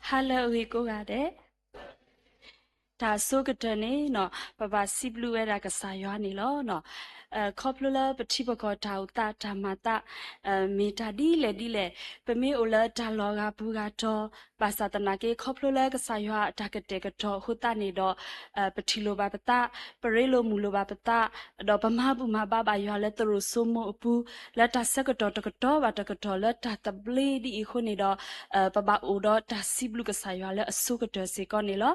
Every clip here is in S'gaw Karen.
ဟါလၢအဂ့ၤကိးဂၤဒဲး, တၢ်အဆိကတၢၢ်န့ၣ်နီၤ ပဘၣ်စံးဘျုးဝဲဒၣ်ကစၢ်ယွၤန့ၣ်လီၤ. ခီဖျိလၢပထံပကီၢ်တၢ်အိၣ်သးတၢ်မၤသး မ့ၢ်တၢ်ဒ်လဲၣ်ဒ်လဲၣ်, ပမ့ၢ်အိၣ်လၢတၢ်လီၤဂာ်ပူၤဂာ်တီၤ ဘၣ်ဆၣ်သနာ်က့ ခီဖျိလၢကစၢ်ယွၤအတၢ်ကတဲာ်ကတီၤအဃိသတးန့ၣ်ဒီး ပထံၣ်လိာ်ဘၣ်ပသး, ပရ့လိာ်မုာ်လိာ်ဘၣ်ပသး, ဒီးပမၤဘူၣ်မၤဘါဘၣ်ယွၤလၢသရိာ်စိမိၤအပူၤ, လၢတၢ်ဆၢကတီၢ်တကတီၢ်ဘၣ်တကတီၢ်လၢတၢ်သဘျ့ဒ်အံၤအဃိန့ၣ်ဒီး ပဘၣ်အိၣ်ဒီးတၢ်စံးဘျုးကစၢ်ယွၤလၢအဆိကတၢၢ်စ့ၢ်ကီးန့ၣ်လီၤ.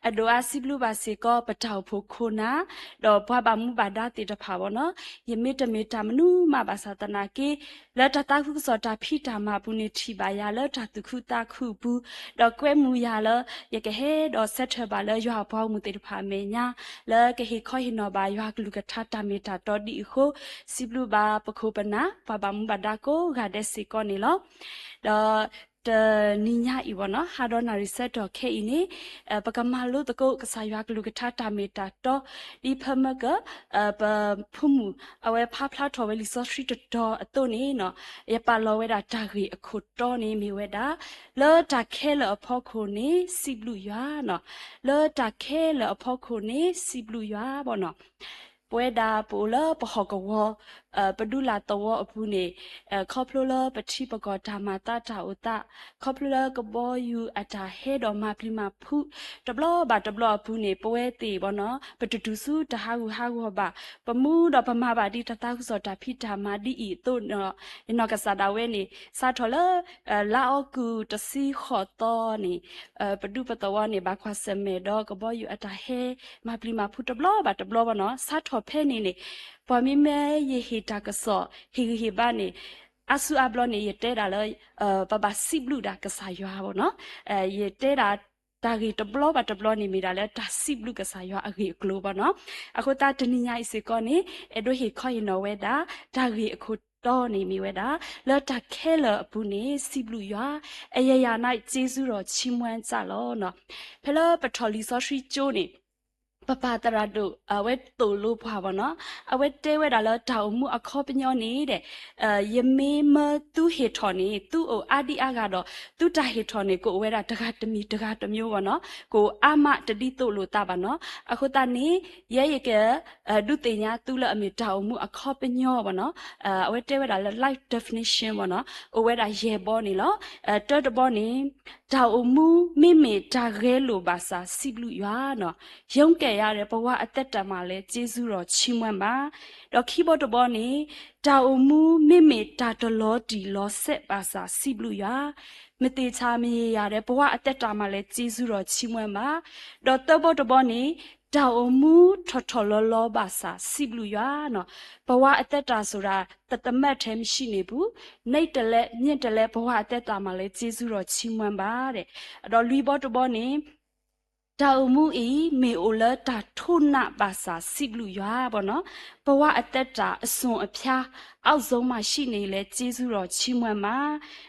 အဒိၣ်အါစံးဘျုးဘၣ်စ့ၢ်ကီး ပတၢ်အိၣ်ဖှိၣ်ခိၣ်နၢ် ဒီးပှၤဘၣ်မူဘၣ်ဒါသ့ၣ်တဖၣ်ဘၣ်နီၤ, ယမ့ၢ်တမ့ၢ်တၢ်မနုၤမးဘၣ်ဆၣ်သနာ်က့ လၢတၢ်သးခုကစီၣ်တၢ်ဖံးတၢ်မၤအပူၤန့ၣ် ထံၣ်ဘၣ်ယၤလၢတၢ်သူၣ်ခုသးခုအပူၤ, ဒီးကွဲမုာ်ယၤလၢ ယကဟဲဒီးဆၢထၢၣ်ဘၣ်လၢယွၤအပှၤဂီၢ်မုၢ်သ့ၣ်တဖၣ်အမဲာ်ညါ လၢကဟ့ၣ်ခီဟ့ၣ်နီၤဘၣ်ယွၤကလုၢ်ကထါတၢ်မ့ၢ်တၢ်တီဒ်အံၤအဃိ, စံးဘျုးဘၣ်ပခိၣ်ပနၢ် ပှၤဘၣ်မူဘၣ်ဒါကိးဂၤဒဲးစ့ၢ်ကီးန့ၣ်လီၤ. ဒီး တနံၤညါအံၤဘၣ်နီၤ ဟါဒီးနၣ်ရံၣ်ဆၢကတီၢ်ခဲအံၤန့ၣ် ပကမၤလိသကိးကစၢ်ယွၤကလုၢ်ကထါတၢ်မ့ၢ်တၢ်တီ ဒ်ဖၢမၢကၢၢ် ပဖိမုၣ် အဝဲဖးဖျါထီၣ်ဝဲလံာ်စီဆှံတတီၤအသိးန့ၣ်နီၤ, ယပာ်လီၤဝဲဒၣ်တၢ်ဂ့ၢ်အခိၣ်တီန့ၣ်မ့ၢ်ဝဲဒၣ် လၢတၢ်ခဲလၢာ်အဖီခိၣ်န့ၣ်စံးဘျုးယွၤနီၤ, လၢတၢ်ခဲလၢာ်အဖီခိၣ်န့ၣ် စံးဘျုးယွၤဘၣ်နီၤ. ပဝဲဒၣ်ပအိၣ်လၢပဟီၣ်ကဝီၤ ပဒူလၢ်သဝီအပူၤန့ၣ် ခီဖျိလၢပထံပကီၢ်တၢ်မၤသးတၢ်အိၣ်သး, ခီဖျိလၢကဘီယူၤအတၢ်ဟဲဒီးမၤပျံၤမၤဖုး တဘျီဘၣ်တဘျီအပူၤန့ၣ် ပဝဲသ့ၣ်ဘၣ်နီၤ ပတတုၤဆူတၢ်ဟးဂူာ်ဟးဂီၤဘၣ်, ပမူဒီးပမၤဘၣ်ဒ်တၢ်သးခုကစီၣ်တၢ်ဖံးတၢ်မၤဒ်အံၤအသိးနီၤ, ယနီၢ်ကစၢ်ဒၣ်ဝဲန့ၣ် စးထီၣ်လၢ လါအီကူးတဆံဃိးသီန့ၣ် ပဒူပသဝီန့ၣ် ဘၣ်ကွၢ်ဆၢၣ်မဲာ်ဒီးကဘီယူၤအတၢ်ဟဲ မၤပျံၤမၤဖုးတဘျီဘၣ်တဘျီဘၣ်နီၤ, စးထီၣ်ဖဲန့ၣ်န့ၣ် ပှၤမ့မ့ၢ်ယဟ့ၣ်တၢ်ကစီၣ် ဟ့ၣ်ဂံၢ်ဟ့ၣ်ဘါန့ၣ် အါစုအါဘျီန့ၣ် ယတဲဒၣ်လၢ ပဘၣ်စံးဘျုးဒၣ်ကစၢ်ယွၤဘၣ်နီၤ, ယတဲဒၣ်တၢ်ဂ့ၢ်တဘျီဘၣ်တဘျီန့ၣ် မ့ၢ်ဒၣ်လၢတၢ်စံးဘျုးကစၢ်ယွၤအဂ့ၢ်အကျိၤဘၣ်နီၤ. အဃိသတးတနံၤညါအံၤစ့ၢ်ကီးန့ၣ် အဲၣ်ဒိးဟ့ၣ်ခီဟ့ၣ်နီၤဝဲဒၣ် တၢ်ဂ့ၢ်အခိၣ်တီန့ၣ်မ့ၢ်ဝဲဒၣ် လၢတၢ်ခဲလၢာ်အပူၤန့ၣ် စံးဘျုးယွၤ, အယယၤန့ၣ် ကျေးဇူးတော်ချီးမွမ်းကြလော့နီၤ. ဖဲလၢပထီၣ်လံာ်စီဆှံကၠိန့ၣ် ပပၢ်သရၣ်ဒိၣ် အဝဲသိၣ်လိပှၤဘၣ်နီၤ, အဝဲတဲဝဲဒၣ်လၢတၢ်အိၣ်မူအခီပညီန့ၣ်ဒီး ယမ့ၢ်မၢသုဟ့ၣ်ထီၣ်န့ၣ် သုအိၣ်အါဒံအါဂၤဒီး သုတၢ်ဟ့ၣ်ထီၣ်န့ၣ် ကအိၣ်ဝဲဒၣ်တဂၤတမံၤတဂၤတမျိုးဘၣ်နီၤ, ကအိၣ်အါမးတဒ်သိးလိာ်သးဘၣ်နီၤ. အဃိသတးန့ၣ် ယဲယက ဒုးသ့ၣ်ညါသုလၢအမ့ၢ်တၢ်အိၣ်မူအခီပညီဘၣ်နီၤ, အဝဲတဲဝဲဒၣ်လၢ life definition ဘၣ်နီၤ, အိၣ်ဝဲဒၣ်ယဲၢ်ဘီန့ၣ်လီၤ. တၢတဘီန့ၣ် တၢ်အိၣ်မူမ့မ့ၢ်တၢ်ဂဲၤလိာ်ဘၣ်ဆၣ်စံးဘျုးယွၤနီၤ, ရုန်းကန်ရတယ် ဘဝအသက်တာမှာလည်း ကျေးဇူးတော်ချီးမွမ်းပါ. ဒီးခံဘီတဘီန့ၣ် တၢ်အိၣ်မူမ့မ့ၢ်တၢ်တလီၤတံၢ်လီၤဆဲးဘၣ်ဆၣ်စံးဘျုးယွၤ, မသေချာမရေရာတဲ့ ဘဝအသက်တာမှာလည်း ကျေးဇူးတော်ချီးမွမ်းပါ. ဒီးသၢဘီတဘီန့ၣ် တၢ်အိၣ်မူထီၣ်ထီၣ်လီၤလီၤဘၣ်ဆၣ်စံးဘျုးယွၤနီၤ, ဘဝအသက်တာဆိုတာ တသမတ်ထဲမရှိနေဘူး, နိမ့်တလဲ မြင့်တလဲ ဘဝအသက်တာမှာလည်း ကျေးဇူးတော်ချီးမွမ်းပါတဲ့. ဒီးလွံၢ်ဘီတဘီန့ၣ် တၢ်အိၣ်မူအံၤ မ့ၢ်အိၣ်လၢတၢ်ထိးနးဘၣ်ဆၣ်စံးဘျုးယွၤဘၣ်နီၤ, ဘဝအသက်တာ အစွန့်အဖျား အောက်ဆုံးမှာရှိနေရင်လည်း ကျေးဇူးတော်ချီးမွမ်းပါ.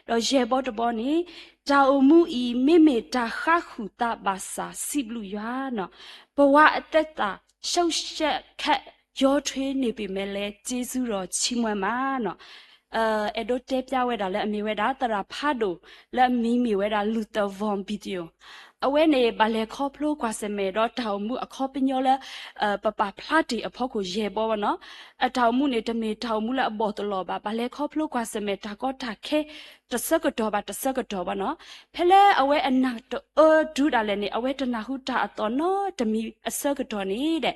ဒီးယဲၢ်ဘီတဘီန့ၣ် တၢ်အိၣ်မူအံၤ မ့မ့ၢ်တၢ်ဃါဃုာ်သးဘၣ်ဆၣ်စံးဘျုးယွၤနီၤ, ဘဝအသက်တာ ရှုပ်ယှက်ခက် ရောထွေးနေပေမဲ့လည်း ကျေးဇူးတော်ချီးမွမ်းပါနီၤ. အဲၣ်ဒိးတဲပျါဝဲဒၣ်လၢအမ့ၢ်ဝဲဒၣ် သရၣ်ဖးဒိၣ် လၢအမံၤမ့ၢ်ဝဲဒၣ် Luther Vanderbilt အဝဲန့ၣ် ဘၣ်လဲၤခီဖျိကွၢ်ဆၢၣ်မဲာ်ဒီးတၢ်အိၣ်မူအခီပညီလၢ ပပာ်ဖျါတ့ၢ်အဖီခိၣ်ယဲၢ်ဘီဘၣ်နီၤ. အတၢ်အိၣ်မူန့ၣ် တမ့ၢ်တၢ်အိၣ်မူလၢအဘီၣ်တလီၤဘၣ်, ဘၣ်လဲၤခီဖျိကွၢ်ဆၢၣ်မဲာ်တၢ်ကီတၢ်ခဲ တဆၢကတီၢ်ဘၣ်တဆၢကတီၢ်ဘၣ်နီၤ. ဖဲလၢအဝဲအနၢ်တအၢဒုးဒၣ်လဲာ်န့ၣ် အဝဲတနၢ်ဟူတၢ်အသီၣ်နီတမံၤအဆၢကတီၢ်န့ၣ်ဒီး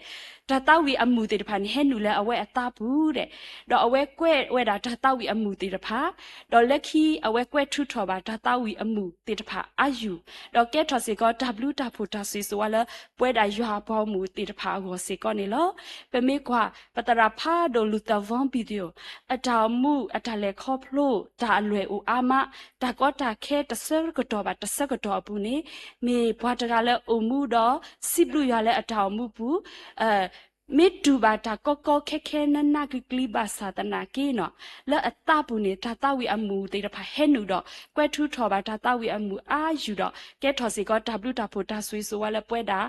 တၢ်သးဝံၣ်အမူၣ်သ့ၣ်တဖၣ်န့ၣ် ဟဲနုာ်လၢအဝဲအသးပူၤဒီး ဒီးအဝဲကွဲးဝဲဒၣ်တၢ်သးဝံၣ်အမူၣ်သ့ၣ်တဖၣ်, ဒီးလၢခံအဝဲကွဲးထုးထီၣ်ဘၣ်တၢ်သးဝံၣ်အမူၣ်သ့ၣ်တဖၣ်အါယူၢ်, ဒီးကဲထီၣ်စ့ၢ်ကီးတၢ်ဘျုးတၢ်ဖှိၣ်တၢ်ဆိၣ်ဂ့ၤဆိၣ်ဝါလၢ ပဝဲဒၣ်ယွၤအပှၤဂီၢ်မုၢ်သ့ၣ်တဖၣ်အဂီၢ်စ့ၢ်ကီးန့ၣ်လီၤ. ပမ့ၢ်ကွၢ် ပသရၣ်ဖးဒိၣ် Luther Vanderbilt အတၢ်အိၣ်မူအတၢ်လဲၤခီဖျိ တၢ်အလွဲၢ်အိၣ်အါမး, တၢ်ကီတၢ်ခဲတဆၢကတီၢ်ဘၣ်တဆၢကတီၢ်အပူၤန့ၣ် မ့ၢ်ပှၤတဂၤလၢအိၣ်မူဒီး စံးဘျုးယွၤလၢအတၢ်အိၣ်မူပူၤ မ့ၢ်တူၢ်ဘၣ်တၢ်ကီကီခဲခဲနးနးကျံၤကျံၤဘၣ်ဆၣ်သနာ်က့နီၤ, လၢအသးပူၤန့ၣ် တၢ်သးဝံၣ်အမူၣ်သ့ၣ်တဖၣ်ဟဲနုာ်ဒီး ကွဲးထုးထီၣ်ဘၣ်တၢ်သးဝံၣ်အမူၣ်အါယူၢ်ဒီး ကဲထီၣ်စ့ၢ်ကီးတၢ်ဘျုးတၢ်ဖှိၣ်တၢ်ဆိၣ်ဂ့ၤဆိၣ်ဝါလၢပဝဲဒၣ်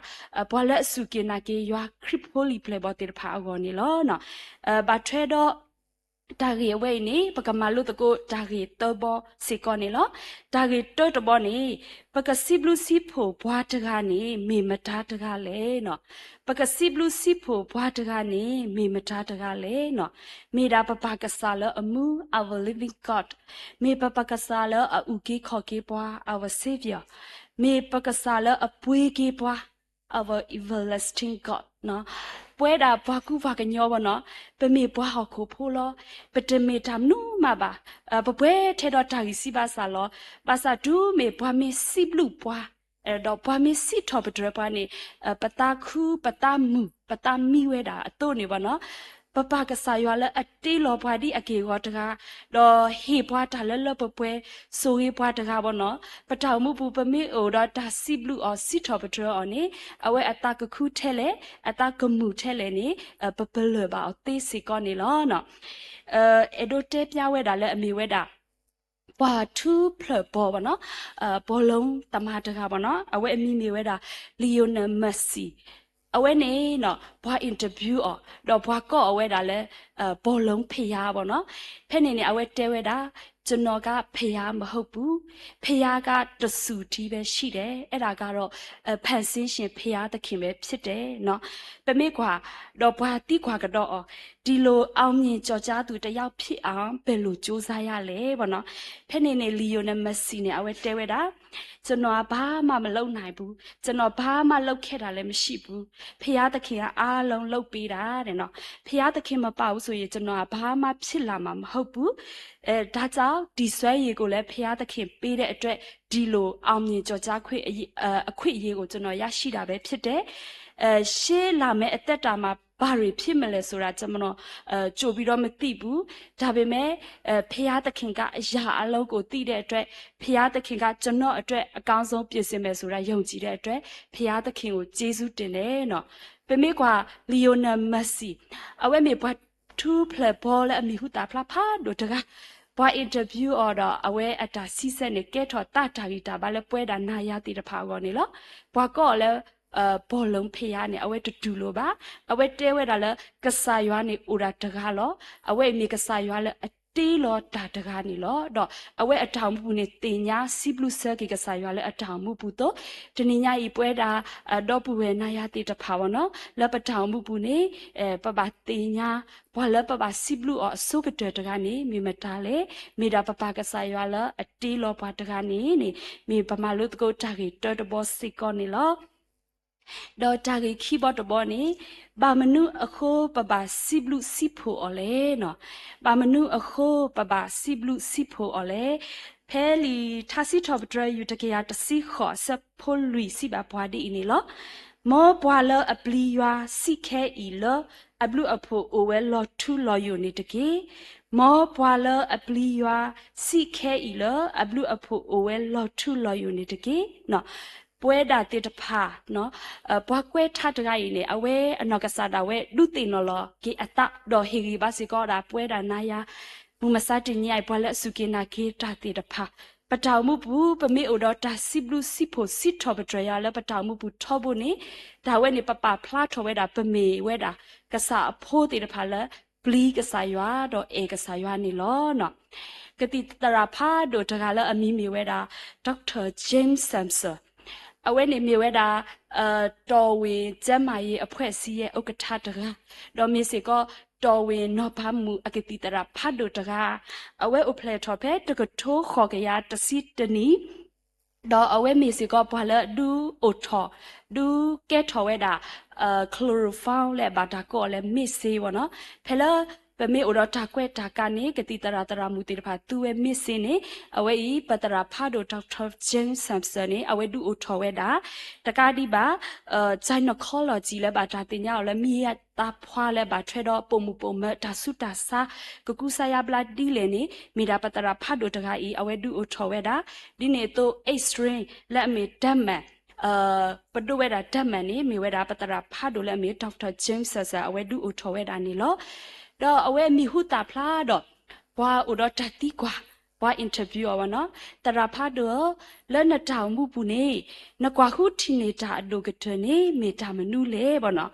ပှၤလၢအစူၢ်က့ၤနာ်က့ၤယွၤခရံာ်ဖိလံၤပျဲၢ်ဘီၣ်သ့ၣ်တဖၣ်အဂီၢ်န့ၣ်လီၤ. ဘၣ်ထွဲဒီး တၢ်ဂ့ၢ်အဝဲအံၤန့ၣ် ပကမၤလိသကိးတၢ်ဂ့ၢ်သၢဘီစ့ၢ်ကီးန့ၣ်လီၤ. တၢ်ဂ့ၢ်တၢတဘီန့ၣ် ပကစံးဘျုးစံးဖှိၣ်ပှၤတဂၤန့ၣ် မ့ၢ်မတၤတဂၤလဲၣ်နီၤ. ပကစံးဘျုးစံးဖှိၣ်ပှၤတဂၤန့ၣ် မ့ၢ်မတၤတဂၤလဲၣ်နီၤ. မ့ၢ်ဒၣ်ပပၢ်ကစၢ်လၢအမူ our living God, မ့ၢ်ပပၢ်ကစၢ်လၢအအုၣ်က့ၤခီၣ်က့ၤပှၤ our Savior, မ့ၢ်ပကစၢ်လၢအပှ့ၤက့ၤပှၤ our everlasting God နီၤ. ပဝဲဒၣ်ပှၤကူပှၤကညီဘၣ်နီၤ, ပမ့ၢ်ပှၤဟီၣ်ခိၣ်ဖိလီၤ. ပတမ့ၢ်တၢ်မနုၤမးဘၣ်. ပပှဲၤထဲဒီးတၢ်ဂံၢ်စၢ်ဘါစၢ်လီၤ. ဘၣ်ဆၣ်တုၤမ့ၢ်ပှၤမ့ၢ်စံးဘျုးပှၤ ဒီးပှၤမ့ၢ်စံးထီၣ်ပတြၢၤပှၤန့ၣ် ပသးခု ပသးမုာ် ပသးမံဝဲဒၣ်အသိးန့ၣ်ဘၣ်နီၤ. ပပၢ်ကစၢ်ယွၤလၢအတ့လီၤပှၤဒ်အက့ၢ်အဂီၤတဂၤ, ဒီးဟ့ၣ်ပှၤတၢ်လၢလၢပှဲၤပှဲၤ ဆိၣ်ဂ့ၤပှၤတဂၤဘၣ်နီၤ, ပတၢ်အိၣ်မူပူၤ ပမ့ၢ်အိၣ်ဒီးတၢ်စံးဘျုးအီၤ စံးထီၣ်ပတြၢၤအီၤန့ၣ် အဝဲအသးကခုထဲလဲၣ်, အသးကမုာ်ထဲလဲၣ်န့ၣ် ပပလၢၢ်ဘၣ်အီၤသ့စ့ၢ်ကီးန့ၣ်လီၤ. အဲၣ်ဒိးတဲပျါဝဲဒၣ်လၢအမ့ၢ်ဝဲဒၣ် ပှၤထူဖျၢၣ်ဘီဘၣ်နီၤ, ပီၣ်လူသမားတဂၤဘၣ်နီၤ, အဝဲအမံၤမ့ၢ်ဝဲဒၣ် Lionel Messi. အဝဲန့ၣ်နီၤ ပှၤ interview အီၤ ဒီးပှၤကိးအီၤဝဲဒၣ်လၢ ပီၣ်လူဖယါဘၣ်နီၤ. ဖဲန့ၣ်န့ၣ် အဝဲတဲဝဲဒၣ် ကျွန်တော်က ဘုရားမဟုတ်ဘူး, ဘုရားက တစ်ဆူတည်းပဲရှိတယ်, အဲဒါကတော့ ဖန်ဆင်းရှင်ဘုရားသခင်ပဲဖြစ်တယ်နီၤ. ပမ့ၢ်ကွၢ် ဒီးပှၤသံကွၢ်ကဒီးအီၤ ဒီးလီၤအီၣ်မ့ၢ်ကၠီၣ်ကၠါသူတယောက်ဖြစ်အောင် ဘယ်လိုကြိုးစားရလဲ ဘၣ်နီၤ. ဖဲန့ၣ်န့ၣ် Lionel Messi န့ၣ် အဝဲတဲဝဲဒၣ် ကျွန်တော်ဘာမှမလုပ်နိုင်ဘူး, ကျွန်တော်ဘာမှလုပ်ခဲ့တာလည်းမရှိဘူး, ဘုရားသခင်ကအားလုံးလုပ်ပေးတာတဲ့နီၤ. ဘုရားသခင်မပါဘူးဆိုရင် ကျွန်တော်ကဘာမှဖြစ်လာမှာမဟုတ်ဘူး, အဲဒါကြောင့်ဒီစွမ်းရည်ကိုလည်းဘုရားသခင်ပေးတဲ့အတွက် ဒီလိုအောင်မြင်ကျော်ကြားခွင့်အရေး- အဲ- အခွင့်အရေးကိုကျွန်တော်ရရှိတာပဲဖြစ်တယ်. အဲ- ရှေ့လာမယ့်အသက်တာမှာ ဘာတွေဖြစ်မလဲဆိုတာ ကျွန်တော် အဲ- ကြိုပြီးတော့မသိဘူး. ဒါပေမဲ့ အဲ- ဘုရားသခင်ကအရာအလုံးကိုသိတဲ့အတွက် ဘုရားသခင်ကကျွန်တော်အတွက်အကောင်းဆုံးပြင်ဆင်မယ်ဆိုတာယုံကြည်တဲ့အတွက် ဘုရားသခင်ကိုကျေးဇူးတင်တယ်နီၤ. ပမ့ၢ်ကွၢ် Lionel Messi အဝဲမ့ၢ်ပှၤထူဖျၢၣ်ဘီလၢအမံၤဟူသၣ်ဖျါဖးဒိၣ်တဂၤ, ပှၤ interview အီၤဒီး အဝဲအတၢ်ဆံဆဲန့ၣ် ကဲထီၣ်သးတၢ်ဂံၢ်တၢ်ဘါလၢပဝဲဒၣ်နၤယၤသ့ၣ်တဖၣ်အဂီၢ်န့ၣ်လီၤ. ပှၤကိးအီၤလၢ ပီၣ်လူဖယါန့ၣ် အဝဲတတူၢ်လိာ်ဘၣ်. အဝဲတဲဝဲဒၣ်လၢ ကစၢ်ယွၤန့ၣ်အိၣ်ဒၣ်တဂၤလီၤ. အဝဲအံၤမ့ၢ်ကစၢ်ယွၤလၢအတ့လီၤတၢ်တဂၤန့ၣ်လီၤ. ဒီးအဝဲအတၢ်အိၣ်မူပူၤန့ၣ် သ့ၣ်ညါစံးဘျုးဆၢက့ၤကစၢ်ယွၤလၢအတၢ်အိၣ်မူပူၤအသိး, တနံၤညါအံၤ ပဝဲဒၣ် ဒီပုၢ်ဝဲၢ်နၤယၤသ့ၣ်တဖၣ်ဘၣ်နီၤ, လၢပတၢ်အိၣ်မူပူၤန့ၣ် ပဘၣ်သ့ၣ်ညါ ပှၤလၢပဘၣ်စံးဘျုးအီၤအဆိကတၢၢ်တဂၤန့ၣ် မ့ၢ်မတၤလဲၣ်. မ့ၢ်ဒၣ်ပပၢ်ကစၢ်ယွၤလၢအတ့လီၤပှၤတဂၤန့ၣ်န့ၣ် မ့ၢ်ပမၤလိသကိးတၢ်ဂ့ၢ်တၢတဘီစ့ၢ်ကီးန့ၣ်လီၤ. ဒီးတၢ်ဂ့ၢ်ခံဘီတဘီန့ၣ် ဘၣ်မနုၤအဃိပဘၣ်စံးဘျုးစံးဖှိၣ်အီၤလဲၣ်နီၤ. ဘၣ်မနုၤအဃိပဘၣ်စံးဘျုးစံးဖှိၣ်အီၤလဲၣ်. ဖဲလံာ်ထါစံးထီၣ်ပတြၢၤ ယူၢ်တကယၤတဆံဃိး အဆၢဖိလွံၢ်စံးဘၣ်ပှၤဒ်အံၤန့ၣ်လီၤ. မ်ပှၤလၢအပျံၤယွၤစံးခဲအံၤလၢ အဘျုးအဖှိၣ်အိၣ်ဝဲလီၤထူလီၤယိာ်န့ၣ်တက့ၢ်. မ်ပှၤလၢအပျံၤယွၤစံးခဲအံၤလၢ အဘျုးအဖှိၣ်အိၣ်ဝဲလီၤထူလီၤယိာ်န့ၣ်တက့ၢ်. ပဝဲဒၣ်သ့ၣ်တဖၣ် ပှၤကွဲးထါတဂၤအံၤန့ၣ် အဝဲအနီၢ်ကစၢ်ဒၣ်ဝဲဒုးသ့ၣ်နီၣ်လီၤက့ၤအသး ဒီးဟ့ၣ်ဂံၢ်ဘါစ့ၢ်ကီးဒၣ် ပဝဲဒၣ်နၤယၤ မုၢ်မဆါတနံၤအံၤ ပှၤလၢအစူၢ်က့ၤနာ်က့ၤတၢ်သ့ၣ်တဖၣ် ပတၢ်အိၣ်မူပူၤ ပမ့ၢ်အိၣ်ဒီးတၢ်စံးဘျုးစံးဖှိၣ်စံးထီၣ်ပတြၢၤယွၤလၢပတၢ်အိၣ်မူပူၤထီဘိန့ၣ် တၢ်ဝဲန့ၣ် ပပာ်ဖျါထီၣ်ဝဲဒၣ် ပမ့ၢ်ဝဲဒၣ် ကစၢ်အဖိသ့ၣ်တဖၣ်လၢ ပျံၤကစၢ်ယွၤ ဒီးအဲၣ်ကစၢ်ယွၤန့ၣ်လီၤ. ကသံၣ်သရၣ်ဖးဒိၣ်တဂၤလၢအမံၤမ့ၢ်ဝဲဒၣ် Doctor James Samson အဝဲန့ၣ်မ့ၢ်ဝဲဒၣ် တော်ဝင်ကျန်းမာရေးအဖွဲ့အစည်းရဲ့ ဥက္ကဋ္ဌ တဂၤ, ဒီးမ့ၢ်စ့ၢ်ကီး တော်ဝင်နီၤဖးမုၣ်အကသံၣ်သရၣ်ဖးဒိၣ်တဂၤ, အဝဲအိၣ်ဖျဲၣ်ထီၣ်ဖဲတကထိဃိးကယၤတဆံတနံၣ်, ဒီးအဝဲမ့ၢ်စ့ၢ်ကီးပှၤလၢဒုးအိၣ်ထီၣ် ဒုးကဲထီၣ်ဝဲဒၣ် chloroform လၢအဘၣ်တၢ်ကိးအီၤလၢ မ့ၣ်စ့ဘၣ်နီၤ. ဖဲလၢပမ့ၢ်အိၣ်ဒီးတၢ်ကွဲးတၢ်ကးန့ၣ် ကသံၣ်သရၣ်သရၣ်မုၣ်သ့ၣ်တဖၣ်သူဝဲမ့ၣ်စ့န့ၣ် အဝဲအံၤ ပသရၣ်ဖးဒိၣ် Doctor James Samson န့ၣ် အဝဲဒုးအိၣ်ထီၣ်ဝဲဒၣ် တကးဒံးဘၣ် gynecology လၢဘၣ်တၢ်သ့ၣ်ညါအီၤလၢ မ့ၢ်ယါသးဖှါလၢဘၣ်ထွဲဒီးပိာ်မုၣ်ပိာ်မၢၤ တၢ်ဆူးတၢ်ဆါ ကကူစါယါဘျါဒ်လဲၣ်န့ၣ် မ့ၢ်ဒၣ်ပသရၣ်ဖးဒိၣ်တဂၤအံၤ အဝဲဒုးအိၣ်ထီၣ်ဝဲဒၣ်. ဒ်န့ၣ်အသိး X-ray လၢအမ့ၢ် တၢ်မၢ် ပဒိးဝဲဒၣ် တၢ်မၢ် န့ၣ် မ့ၢ်ဝဲဒၣ်ပသရၣ်ဖးဒိၣ်လၢအမ့ၢ် Doctor James Samson အဝဲဒုးအိၣ်ထီၣ်ဝဲဒၣ်န့ၣ်လီၤ. ဒီးအဝဲအမံၤဟူသၣ်ဖျါဒီး ပှၤအိၣ်ဒီးတၢ်သံကွၢ် ပှၤ interview အီၤဘၣ်နီၤ, သရၣ်ဖးဒိၣ်ဧၢ, လၢနတၢ်အိၣ်မူပူၤန့ၣ် နကွၢ်ဃုထံၣ်န့ၢ်တၢ်အဒိၣ်ကတၢၢ်န့ၣ် မ့ၢ်တၢ်မနုၤလဲၣ်ဘၣ်နီၤ.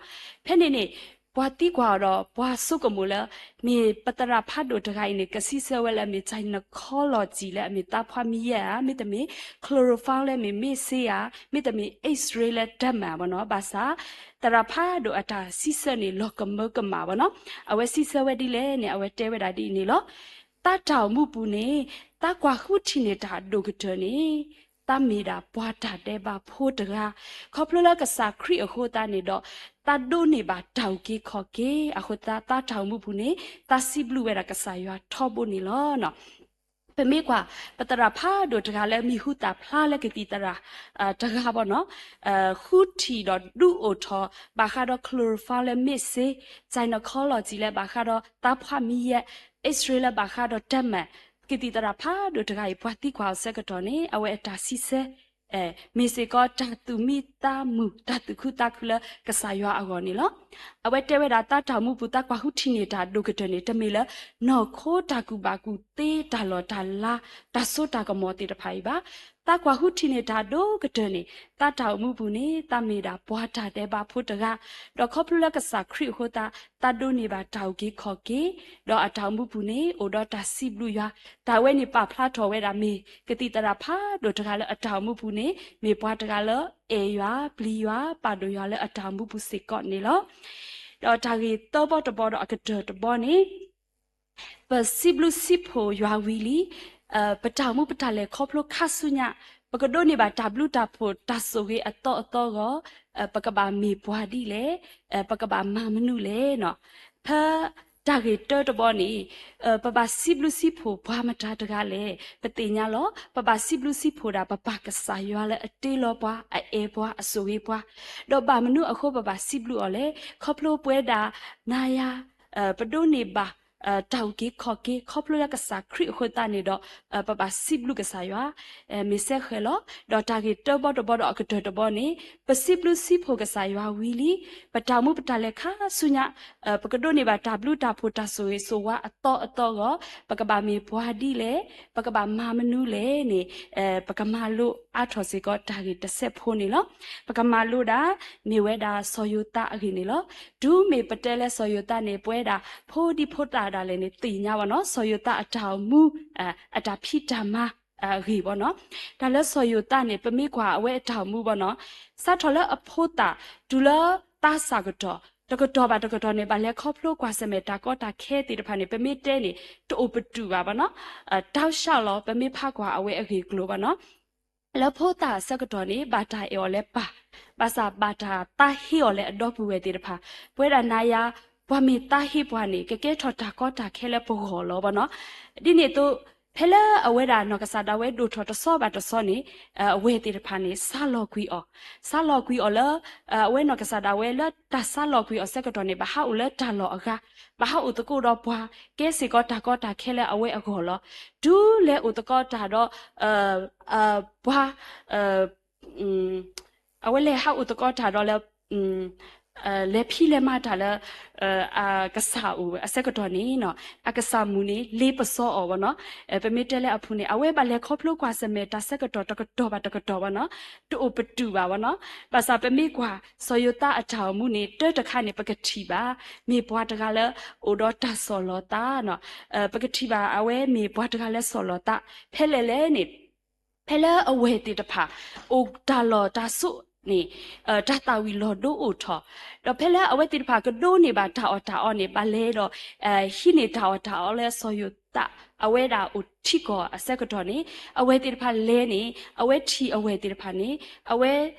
ဖဲန့ၣ်န့ၣ် ပှၤသံကွၢ်အီၤဒီး ပှၤဆိကမိၣ်လၢ မ့ၢ်ပသရၣ်ဖးဒိၣ်တဂၤအံၤန့ၣ် ကစံးဆၢဝဲလၢအမ့ၢ် gynecologist လၢအမ့ၢ်သးဖှံမံယဲၢ်ဧါ, မ့တမ့ၢ် chloroform လၢအမ့ၢ်မ့ၢ်စ့ဧါ, မ့တမ့ၢ် X-ray လၢတမၢ်ဘၣ်နီၤ. ဘၣ်ဆၣ် သရၣ်ဖးဒိၣ်အတၢ်စံးဆၢန့ၣ် လီၤကမၢကမၣ်ဘၣ်နီၤ. အဝဲစံးဆၢဝဲဒ်လဲၣ်န့ၣ် အဝဲတဲဝဲဒၣ်ဒ်အံၤန့ၣ်လီၤ. သးတၢ်အိၣ်မူပူၤန့ၣ် သးကွၢ်ဃုထံၣ်န့ၢ်တၢ်အဒိၣ်ကတၢၢ်န့ၣ် သးမ့ၢ်ဒၣ်ပှၤတၢ်ဒဲးဘးဖိတဂၤ, ခီဖျိလၢကစၢ်ခရံာ်အဃိသတးန့ၣ်ဒီး သးဒိးန့ၢ်ဘၣ်တၢ်အုၣ်က့ၤခီၣ်က့ၤအဃိသတး သးတၢ်အိၣ်မူပူၤန့ၣ် သးစံးဘျုးဝဲဒၣ်ကစၢ်ယွၤထီဘိန့ၣ်လီၤ. ပမ့ၢ်ကွၢ် ပသရၣ်ဖးဒိၣ်တဂၤလၢမံၤဟူသၣ်ဖျါလၢကသံၣ်သရၣ် တဂၤဘၣ်နီၤ, ဃုထံၣ်ဒီးဒုးအိၣ်ထီၣ် ဘၣ်ဃးဒီး chloroform လၢမ့ၢ်စ့, gynecologist လၢဘၣ်ဃးဒီးသးဖှံမံယဲၢ်, X-ray လၢဘၣ်ဃးဒီးတမၢ်, ကသံၣ်သရၣ်ဖးဒိၣ်တဂၤအံၤ ပှၤသံကွၢ်အီၤဆၢကတီၢ်န့ၣ် အဝဲအတၢ်စံးဆၢ မ့ၢ်စ့ၢ်ကီးတၢ်သူၣ်မံသးမုာ် တၢ်သူၣ်ခုသးခုလၢကစၢ်ယွၤအဂီၢ်န့ၣ်လီၤ. အဝဲတဲဝဲဒၣ် သးတၢ်အိၣ်မူပူၤ သးကွၢ်ဃုထံၣ်န့ၢ်တၢ်အဒိၣ်ကတၢၢ်န့ၣ် တမ့ၢ်လၢ နီၢ်ခိတၢ်ကူၣ်ဘၣ်ကူၣ်သ့ တၢ်လီၢ်တၢ်လၤ တၢ်စိတၢ်ကမီၤသ့ၣ်တဖၣ်အံၤဘၣ်. သးကွၢ်ဃုထံၣ်န့ၢ်တၢ်အဒိၣ်ကတၢၢ်န့ၣ် သးတၢ်အိၣ်မူပူၤန့ၣ် သးမ့ၢ်ဒၣ်ပှၤတၢ်ဒဲးဘးဖိတဂၤ, ဒီးခီဖျိလၢကစၢ်ခရံာ်အဃိသတး သးဒိးန့ၢ်ဘၣ်တၢ်အုၣ်က့ၤခီၣ်က့ၤ, ဒီးအတၢ်အိၣ်မူပူၤန့ၣ် အိၣ်ဒီးတၢ်စံးဘျုးယွၤ, တၢ်ဝဲန့ၣ်ပာ်ဖျါထီၣ်ဝဲဒၣ်မ့ၢ် ကသံၣ်သရၣ်ဖးဒိၣ်တဂၤလၢအတၢ်အိၣ်မူပူၤန့ၣ် မ့ၢ်ပှၤတဂၤလၢအဲၣ်ယွၤ ပျံၤယွၤ ပာ်ဒိၣ်ယွၤလၢအတၢ်အိၣ်မူပူၤစ့ၢ်ကီးန့ၣ်လီၤ. ဒီးတၢ်ဂ့ၢ်သၢဘီတဘီဒီးအကတၢၢ်တဘီန့ၣ် ပစံးဘျုးစံးဖှိၣ်ယွၤဝံၤလံ, ပတၢ်အိၣ်မူပတၢ်လဲၤခီဖျိခါဆူညါ, ပကဒိးန့ၢ်ဘၣ်တၢ်ဘျုးတၢ်ဖှိၣ်တၢ်ဆိၣ်ဂ့ၤအသီအသီအဂီၢ်, ပကဘၣ်မ့ၢ်ပှၤဒ်လဲၣ်, ပကဘၣ်မၤမနုၤလဲၣ်နီၤ. ဖဲတၢ်ဂ့ၢ်တၢတဘီန့ၣ် ပဘၣ်စံးဘျုးစံးဖှိၣ်ပှၤမတၤတဂၤလဲၣ်, ပသ့ၣ်ညါလီၤ. ပဘၣ်စံးဘျုးစံးဖှိၣ်ဒၣ် ပပၢ်ကစၢ်ယွၤလၢအတ့လီၤပှၤ အအဲၣ်ပှၤ အဆိၣ်ဂ့ၤပှၤ, ဒီးဘၣ်မနုၤအဃိပဘၣ်စံးဘျုးအီၤလဲၣ်. ခီဖျိပဝဲဒၣ် နၤယၤ ပဒိးန့ၢ်ဘၣ် တၢ်အုၣ်က့ၤခီၣ်က့ၤ ခီဖျိလၢကစၢ်ခရံာ်အဃိသတးန့ၣ်ဒီး ပဘၣ်စံးဘျုးကစၢ်ယွၤ မ့ၢ်စဲဃဲၤလီၤ. ဒီးတၢ်ဂ့ၢ်တၢဘီတဘီဒီးအကတၢၢ်တဘီန့ၣ် ပစံးဘျုးစံးဖှိၣ်ကစၢ်ယွၤဝံၤလံ, ပတၢ်အိၣ်မူပတၢ်လဲၤခါဆူညါ ပကဒိးန့ၢ်ဘၣ်တၢ်ဘျုးတၢ်ဖှိၣ်တၢ်ဆိၣ်ဂ့ၤဆိၣ်ဝါအသီအသီအဂီၢ်, ပကဘၣ်မ့ၢ်ပှၤဒ်လဲၣ်, ပကဘၣ်မၤမနုၤလဲၣ်န့ၣ် ပကမၤလိအါထီၣ်စ့ၢ်ကီးတၢ်ဂ့ၢ်တစဲးဖိန့ၣ်လီၤ. ပကမၤလိဒၣ် မ့ၢ်ဝဲဒၣ်စီၤယိၤသးအဂ့ၢ်န့ၣ်လီၤ. တုၤမ့ၢ်ပတဲလၢစီၤယိၤသးန့ၣ် ပဝဲဒၣ်ဖိဒံဖိသၣ်ဒၣ်လဲာ်န့ၣ် သ့ၣ်ညါဘၣ်နီၤ စီၤယိၤသးအတၢ်အိၣ်မူ အတၢ်ဖံးတၢ်မၤအဂ့ၢ်ဘၣ်နီၤ. တၢ်လၢစီၤယိၤသးန့ၣ် ပမ့ၢ်ကွၢ်အဝဲအတၢ်အိၣ်မူဘၣ်နီၤ စးထီၣ်လၢအဖိသၣ် တုၤလၢသးစၢ်ကတီၢ် တကတီၢ်ဘၣ်တကတီၢ်န့ၣ် ဘၣ်လဲၤခီဖျိကွၢ်ဆၢၣ်မဲာ်တၢ်ကီတၢ်ခဲသ့ၣ်တဖၣ်န့ၣ် ပမ့ၢ်တဲန့ၣ် တအိၣ်ပတုာ်ဘၣ်ဘၣ်နီၤ. တၢ်ဆၢလီၤ ပမ့ၢ်ဖးကွၢ်အဝဲအဂ့ၢ်အကျိၤဘၣ်နီၤ လၢဖိသၣ်အဆၢကတီၢ်န့ၣ် ဘၣ်တၢ်အဲၣ်အီၤလၢပၢ်, ဘၣ်ဆၣ်ဘၣ်တၢ်သးဟ့အီၤလၢအဒီပုၢ်ဝဲၢ်သ့ၣ်တဖၣ်, ပဝဲဒၣ်နၤယၤ ပှၤမ့ၢ်သးဟ့ပှၤန့ၣ် ကကဲထီၣ်တၢ်ကီတၢ်ခဲလၢပဂီၢ်လီၤဘၣ်နီၤ. ဒ်န့ၣ်အသိး ဖဲလၢအဝဲဒၣ်နီၢ်ကစၢ်ဒၣ်ဝဲဒိၣ်ထီၣ်တဆီဘၣ်တဆီန့ၣ် အဝဲၢ်သ့ၣ်တဖၣ်န့ၣ် ဆါလီၤကွံာ်အီၤ, ဆါလီၤကွံာ်အီၤလၢ အဝဲနီၢ်ကစၢ်ဒၣ်ဝဲလၢတၢ်ဆါလီၤကွံာ်အီၤဆၢကတီၢ်န့ၣ် ဘၣ်ဟးအိၣ်လၢတၢ်လီၢ်အဂၤ, ဘၣ်ဟးအိၣ်သကိးဒီးပှၤ, ကဲစ့ၢ်ကီးတၢ်ကီတၢ်ခဲလၢအဝဲအဂီၢ်လီၤ. တုၤလဲၤအိၣ်သကိးတၢ်ဒီး ပှၤ အဝဲလဲၤဟးအိၣ်သကိးတၢ်ဒီးလၢ လဲၤဖံးလဲၤမၤတၢ်လၢ အကစၢ်အိၣ်အဆၢကတီၢ်န့ၣ်နီၤ အကစၢ်မုၣ်န့ၣ် လ့ပစီအီၤဘၣ်နီၤ. ပမ့ၢ်တဲလၢအဖိန့ၣ် အဝဲဘၣ်လဲၤခီဖျိကွၢ်ဆၢၣ်မဲာ်တၢ်ဆၢကတီၢ်တကတီၢ်ဘၣ်တကတီၢ်ဘၣ်နီၤ, တအိၣ်ပတုာ်ဘၣ်ဘၣ်နီၤ. ဘၣ်ဆၣ်ပမ့ၢ်ကွၢ် စီၤယိၤသးအတၢ်အိၣ်မူန့ၣ် တၢတခါန့ၣ် ပကထံၣ်ဘၣ် မ့ၢ်ပှၤတဂၤလၢ အိၣ်ဒီးတၢ်ဆီၣ်လီၤသးနီၤ. ပကထံၣ်ဘၣ်အဝဲမ့ၢ်ပှၤတဂၤလၢဆီၣ်လီၤသး ဖဲလဲၣ်လဲၣ်န့ၣ် ဖဲလၢအဝဲၢ်သ့ၣ်တဖၣ် အိၣ်တၢ်လီၢ်တၢ်ဆိးန့ၣ် တၢ်သၣ်ဝံၤလီၤဒိအိၣ်ထီၣ်, ဒီးဖဲလၢအဝဲသ့ၣ်တဖၣ်ကဒိးန့ၢ်ဘၣ်တၢ်အီၣ်တၢ်အီန့ၣ် ဘၣ်လဲၤဒီး ဟံးန့ၢ်တၢ်အီၣ်တၢ်အီလၢစီၤယိၤသး အဝဲဒၣ်အိၣ်ထံကီၢ်အဆၢကတီၢ်န့ၣ် အဝဲၢ်သ့ၣ်တဖၣ်လဲၤန့ၣ် အဝဲထံၣ်အဝဲၢ်သ့ၣ်တဖၣ်န့ၣ် အဝဲ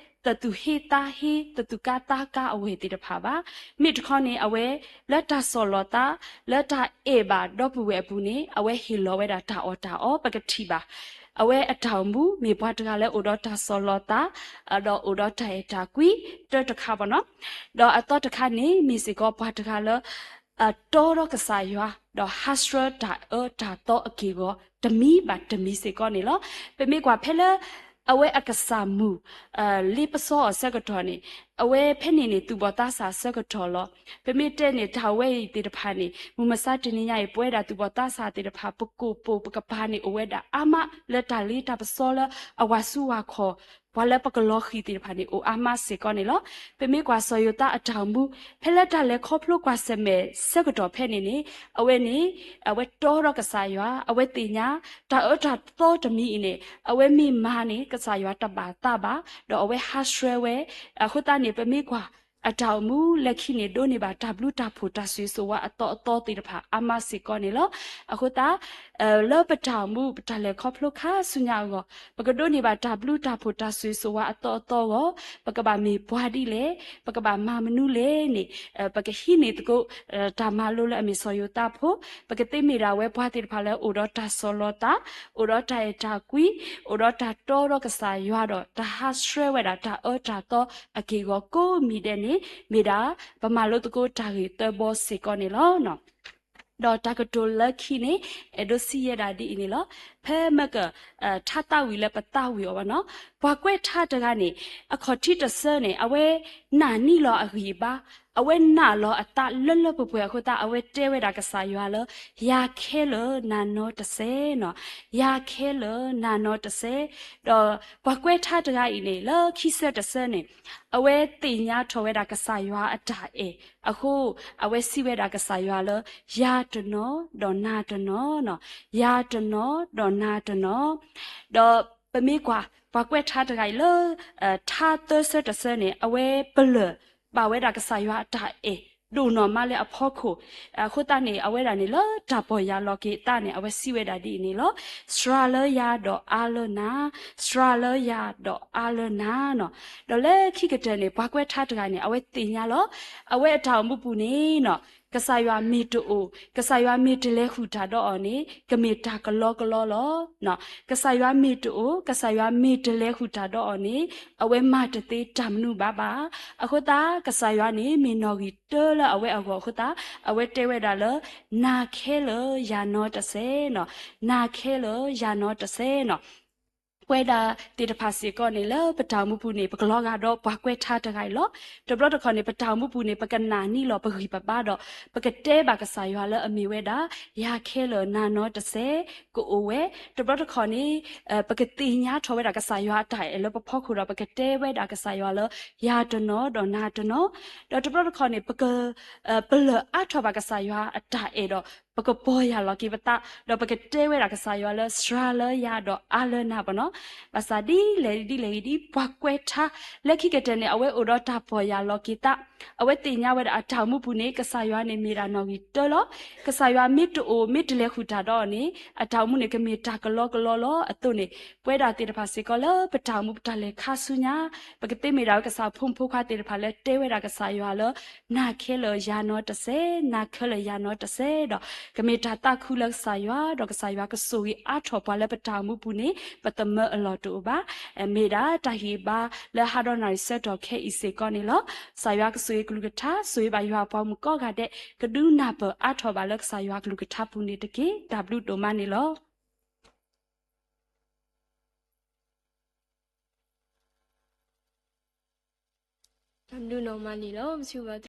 သသူၣ်ဟ့သးဟ့ သသူၣ်ကါသးကါအဝဲၢ်သ့ၣ်တဖၣ်ဘၣ်. မ့ၢ်တခီန့ၣ် အဝဲလၢတၢ်ဆီၣ်လီၤသး လၢတၢ်အဲၣ်ဘၣ်ဒီပုၢ်ဝဲၢ်အပူၤန့ၣ် အဝဲဟ့ၣ်လီၤဝဲဒၣ်တၢ်အီၣ်တၢ်အီ ပကထံၣ်ဘၣ် အဝဲအတၢ်အိၣ်မူ မ့ၢ်ပှၤတဂၤလၢအိၣ်ဒီးတၢ်ဆီၣ်လီၤသး ဒီးအိၣ်ဒီးတၢ်အဲၣ်တၢ်ကွံ တၢတခါဘၣ်နီၤ. ဒီးအသီတခါန့ၣ် မ့ၢ်စ့ၢ်ကီးပှၤတဂၤလၢ အတီဒီးကစၢ်ယွၤ ဒီးဟးဆှၢတၢ်အၢတၢ်သီအက့ၢ်အဂီၤ တမံၤဘၣ်တမံၤစ့ၢ်ကီးန့ၣ်လီၤ. ပမ့ၢ်ကွၢ်ဖဲလၢ အဝဲအကစၢ်မုၣ် လ့ပစီအီၤဆၢကတီၢ်န့ၣ် အဝဲဖဲန့ၣ်န့ၣ် သူၣ်ဘီၣ်သးစၢ်အဆၢကတီၢ်လီၤ. ပမ့ၢ်တဲန့ၣ် တၢ်ဝဲအံၤသ့ၣ်တဖၣ်န့ၣ် မုၢ်မဆါတနံၤညါအံၤ ပဝဲဒၣ်သူၣ်ဘီၣ်သးစၢ်သ့ၣ်တဖၣ် ပကိၣ်ပူၤပကပၤန့ၣ် အိၣ်ဝဲဒၣ်အါမးလၢတၢ်လ့တၢ်ပစီလၢအဝၤဆူဝၤခီၣ် ပှၤလၢပကလီၤဃံၤသ့ၣ်တဖၣ်န့ၣ် အိၣ်အါမးစ့ၢ်ကီးန့ၣ်လီၤ. ပမ့ၢ်ကွၢ်စီၤယိၤသးအတၢ်အိၣ်မူ ဖဲလၢတၢ်လဲၤခီဖျိကွၢ်ဆၢၣ်မဲာ်ဆၢကတီၢ်ဖဲန့ၣ်န့ၣ် အဝဲန့ၣ် အဝဲတီဒီးကစၢ်ယွၤ အဝဲသ့ၣ်ညါ တၢ်အၢတၢ်သီတမံၤအံၤန့ၣ် အဝဲမ့ၢ်မၤန့ၣ် ကစၢ်ယွၤတဘၣ်သးဘၣ် ဒီးအဝဲဟးဆှဲဝဲ အဃိသတးန့ၣ် ပမ့ၢ်ကွၢ် အတၢ်အိၣ်မူလၢခံန့ၣ် ဒိးန့ၢ်ဘၣ်တၢ်ဘျုးတၢ်ဖှိၣ်တၢ်ဆိၣ်ဂ့ၤဆိၣ်ဝါအသီအသီသ့ၣ်တဖၣ်အါမးစ့ၢ်ကီးန့ၣ်လီၤ. အဃိသတး လၢပတၢ်အိၣ်မူ ပတၢ်လဲၤခီဖျိခါဆူညါအဂီၢ် ပကဒိးန့ၢ်ဘၣ်တၢ်ဘျုးတၢ်ဖှိၣ်တၢ်ဆိၣ်ဂ့ၤဆိၣ်ဝါအသီအသီအဂီၢ် ပကဘၣ်မ့ၢ်ပှၤဒ်လဲၣ်, ပကဘၣ်မၤမနုၤလဲၣ်န့ၣ် ပကဟံးန့ၢ်သကိး တၢ်မၤလိလၢအမ့ၢ်စီၤယိၤသးဖိ, ပကသ့မ့ၢ်ဒၣ်ဝဲပှၤသ့ၣ်တဖၣ်လၢအိၣ်ဒီးတၢ်ဆီၣ်လီၤသး, အိၣ်ဒီးတၢ်အဲၣ်တၢ်ကွံ, အိၣ်ဒီးတၢ်တီဒီးကစၢ်ယွၤဒီး တၢ်ဟးဆှဲဝဲဒၣ်တၢ်အၢတၢ်သီအက့ၢ်အဂီၤကိးမံၤဒဲးန့ၣ် မ့ၢ်ဒၣ် ပမၤလိသကိးတၢ်ဂ့ၢ်သၢဘီစ့ၢ်ကီးန့ၣ်လီၤ. ဒီးတၢ်ကတိၤလၢခံန့ၣ် အဲၣ်ဒိးစံးယဲဒၣ်ဒ်အံၤန့ၣ်လီၤ. ဖဲမ့ၢ်က ထါသးဝံၣ်လၢပသးဝံၣ်အီၤဘၣ်နီၤ, ပှၤကွဲးထါတဂၤန့ၣ် အခီၣ်ထံးတဆၢန့ၣ် အဝဲနာ်န့ၢ်လီၤအဂံၢ်အဘါ, အဝဲနာ်လီၤအသးလၢလၢပှဲၤပှဲၤအဃိသတး အဝဲတဲဝဲဒၣ်ကစၢ်ယွၤလၢ ယၤခဲလၢာ်နၤနီတစဲးနီၤ, ယၤခဲလၢာ်နၤနီတစဲး, ဒီးပှၤကွဲးထါတဂၤအံၤန့ၣ် လၢခံဆၢတဆၢန့ၣ် အဝဲသ့ၣ်ညါထီၣ်ဝဲဒၣ်ကစၢ်ယွၤအတၢ်အဲၣ်အဃိ အဝဲစံးဝဲဒၣ်ကစၢ်ယွၤလၢ ယၤတနီၤဒီးနၤတနီၤနီၤ, ယၤတနီၤဒီးနၤတနီၤ, ဒီးပမ့ၢ်ကွၢ် ပှၤကွဲးထါတဂၤအံၤလၢ ထါသၢဆၢတဆၢန့ၣ် အဝဲပလၢၢ်ဘၣ်ဝဲဒၣ်ကစၢ်ယွၤအတၢ်အဲၣ် ဒိၣ်နီၢ်မးလၢအဖီခိၣ်, အဃိသတးန့ၣ် အဝဲဒၣ်န့ၣ်လၢတၢ်ပီၢ်ယၢ်လီၤက့ၤအသးန့ၣ် အဝဲစံးဝဲဒၣ်ဒ်အံၤန့ၣ်လီၤ. စှၤလၢယၤဒီးအါလၢနၤ, စှၤလၢယၤဒီးအါလၢနၤနီၤ, ဒီးလၢခံကတၢၢ်န့ၣ် ပှၤကွဲးထါတဂၤန့ၣ် အဝဲသ့ၣ်ညါလီၤ. အဝဲအတၢ်အိၣ်မူပူၤန့ၣ်နီၤ ကစၢ်ယွၤမ့ၢ်တအိၣ် ကစၢ်ယွၤမ့ၢ်တလဲၤဃုာ်တၢ်ဒီးအီၤန့ၣ် ကမ့ၢ်တၢ်ကလီကလီလီၤ. ကစၢ်ယွၤမ့ၢ်တအိၣ် ကစၢ်ယွၤမ့ၢ်တလဲၤဃုာ်တၢ်ဒီးအီၤန့ၣ် အဝဲမၤတသ့တၢ်မနုၤဘၣ်ဘၣ်. အဃိသတး ကစၢ်ယွၤန့ၣ်မ့ၢ်နီၣ်ဂံၢ်တၢလၢအဝဲအဂီၢ်အဃိသတး အဝဲတဲဝဲဒၣ်လၢ နၤခဲလၢာ်ယၤနီတစဲးနီၤ, နၤခဲလၢာ်ယၤနီတစဲးနီၤ. ပဝဲဒၣ်သ့ၣ်တဖၣ်စ့ၢ်ကီးန့ၣ် လၢပတၢ်အိၣ်မူပူၤန့ၣ် ပကလီၤဂာ်ဒီးပှၤကွဲးထါတဂၤအံၤလီၤ. တဘျီတခီၣ်န့ၣ် ပတၢ်အိၣ်မူပူၤန့ၣ် ပကနာ်န့ၢ်လီၤပဂံၢ်ပဘါဒီး ပကတဲဘၣ်ကစၢ်ယွၤလၢအမ့ၢ်ဝဲဒၣ် ယၤခဲလၢာ်နၤနီတစဲး ကအိၣ်ဝဲ. တဘျီတခီၣ်န့ၣ် ပကသ့ၣ်ညါထီၣ်ဝဲဒၣ်ကစၢ်ယွၤအတၢ်အဲၣ်လၢပဖီခိၣ်ဒီး ပကတဲဝဲဒၣ်ကစၢ်ယွၤလၢ ယၤတနီၤဒီးနၤတနီၤ, ဒီးတဘျီတခီၣ်န့ၣ် ပက ပလၢၢ်အါထီၣ်ဘၣ်ကစၢ်ယွၤအတၢ်အဲၣ်ဒီး ပကပီၢ်ယၢ်လီၤက့ၤပသး ဒီးပကတဲဝဲဒၣ်ကစၢ်ယွၤလၢ စှၤလၢယၤဒီးအါလၢနၤဘၣ်နီၤ. ဘၣ်ဆၣ်ဒ်လဲၣ်ဒ်လဲၣ်ဂ့ၤဒ် ပှၤကွဲးထါ လၢခံကတၢၢ်န့ၣ် အဝဲအိၣ်ဒီးတၢ်ပီၢ်ယၢ်လီၤက့ၤသး, အဝဲသ့ၣ်ညါဝဲဒၣ်အတၢ်အိၣ်မူပူၤန့ၣ် ကစၢ်ယွၤန့ၣ်မ့ၢ်ဒၣ်နီၣ်ဂံၢ်တၢလီၤ. ကစၢ်ယွၤမ့ၢ်တအိၣ် မ့ၢ်တလဲၤဃုာ်တၢ်ဒီးအီၤန့ၣ် အတၢ်အိၣ်မူန့ၣ် ကမ့ၢ်တၢ်ကလီကလီလီၤအသိးန့ၣ် ပဝဲဒၣ်သ့ၣ်တဖၣ်စ့ၢ်ကီးလၢပတၢ်အိၣ်မူပတၢ်လဲၤခါဆူညါ ပကသ့မ့ၢ်ဒၣ်ဝဲကစၢ်ဖိမုၣ်ဖိခွါသ့ၣ်တဖၣ်လၢတဲဝဲဒၣ်ကစၢ်ယွၤလၢ နၤခဲလၢာ်ယၤနီတစဲး, နၤခဲလၢာ်ယၤနီတစဲးဒီး ကမ့ၢ်တၢ်သးခုလၢကစၢ်ယွၤ ဒီးကစၢ်ယွၤကဆိၣ်ဂ့ၤအါထီၣ်ပှၤလၢပတၢ်အိၣ်မူပူၤန့ၣ် ပသမၢအလီၢ်တအိၣ်ဘၣ်. မ့ၢ်ဒၣ်တၢ်ဟ့ၣ်ဘါလၢဟးဒီးနၣ်ရံၣ်ဆၢကတီၢ်ခဲအံၤစ့ၢ်ကီးန့ၣ်လီၤ. ကစၢ်ယွၤကဆိၣ်ဂ့ၤကလုၢ်ကထါ ဆိၣ်ဂ့ၤဘၣ်ယွၤအပှၤမုၣ်ကိးဂၤဒဲး ကဒုးနၢ်ပၢၢ်အါထီၣ်ဘၣ်လၢကစၢ်ယွၤကလုၢ်ကထါပူၤန့ၣ်တက့ၢ်. တၢ်ဘျုးဒိၣ်မးန့ၣ်လီၤ. တၢ်ဘျုးဒိၣ်မးန့ၣ်လီၤ.